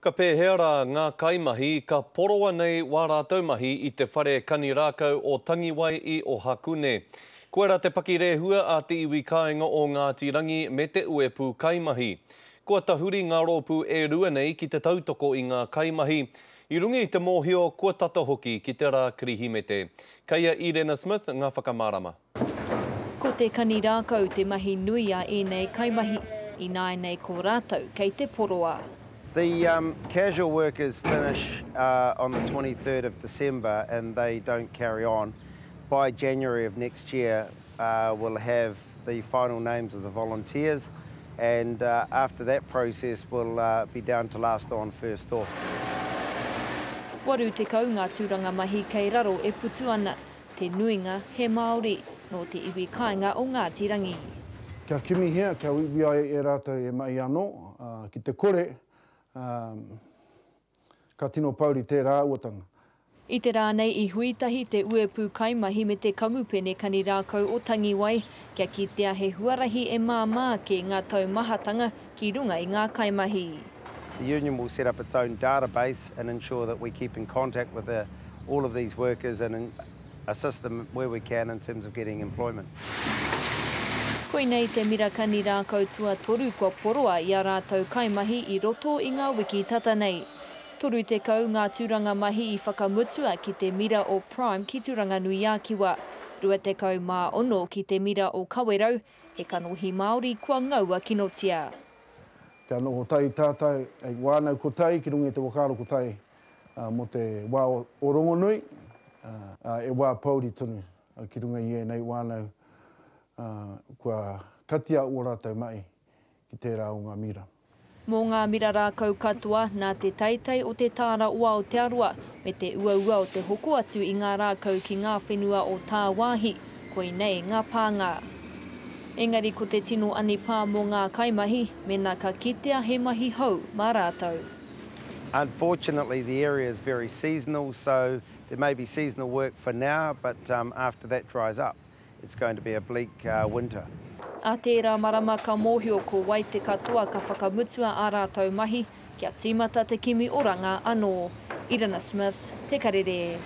Ka pēhea rā ngā kaimahi ka poroa nei wā rātou mahi i te whare kani rākau o Tangiwai i Ohakune? Koirā te pakirehua a te iwi kāinga o Ngāti Rangi me te uepū kaimahi. Kua tahuri ngā rōpū e rua nei ki te tautoko i ngā kaimahi, i runga i te mōhio kua tata hoki ki te rā Kirihimete. Kei a Irena Smith ngā whakamārama. Ko te kani rākau te mahi nui a ēnei kaimahi, ināianei ko rātou kei te poroa. The casual workers finish on the 23rd of December and they don't carry on. By January of next year we'll have the final names of the volunteers and after that process we'll be down to last on first off. 80 ngā tūranga mahi kei raro e putu ana. Te nuinga he Māori, nō te iwi kāinga o Ngāti Rangi. Kia kimihia, kia uiui ai e rātou e mahi anō, ā, ki te kore, ā, ka tino pouri tērā āhuatanga. I te rā nei i hui tahi te uepū kaimahi me te kamupene kani rākau o Tangiwai kia kitea he huarahi e māmā ake ngā taumahatanga ki runga i ngā kaimahi. The union will set up its own database and ensure that we keep in contact with the, all of these workers and assist them where we can in terms of getting employment. Koinei te mira kani rākau tuatoru kua poroa i ā rātou kaimahi i roto i ngā wiki tata nei. 30 ngā tūranga mahi i whakamutua ki te mira o Prime ki Turanganui-a-Kiwa, 26 ki te mira o Kawerau, he kanohi Māori kua ngaua kinotia. Kia noho tahi tātou hei whānau kotahi ki runga i te whakaaro kotahi mō te wā o Rongonui, e wā pōuri tonu ki runga i ēnei whānau kua katia ō rātou mahi ki tērā o ngā mira. Mō ngā mira rākau katoa, nā te teitei o te tāra o Aotearoa me te uaua o te hoko atu i ngā rākau ki ngā whenua o tāwāhi, koinei ngā pānga. Engari ko te tino anipā mō ngā kaimahi, mēnā ka kitea he mahi hou mā rātou. Unfortunately the area is very seasonal so there may be seasonal work for now but after that dries up it's going to be a bleak winter. Ā tērā marama ka mōhio ko wai te katoa ka whakamutua ā rātou mahi kia tīmata te kimi oranga anō. Irina Smith, Te Karere.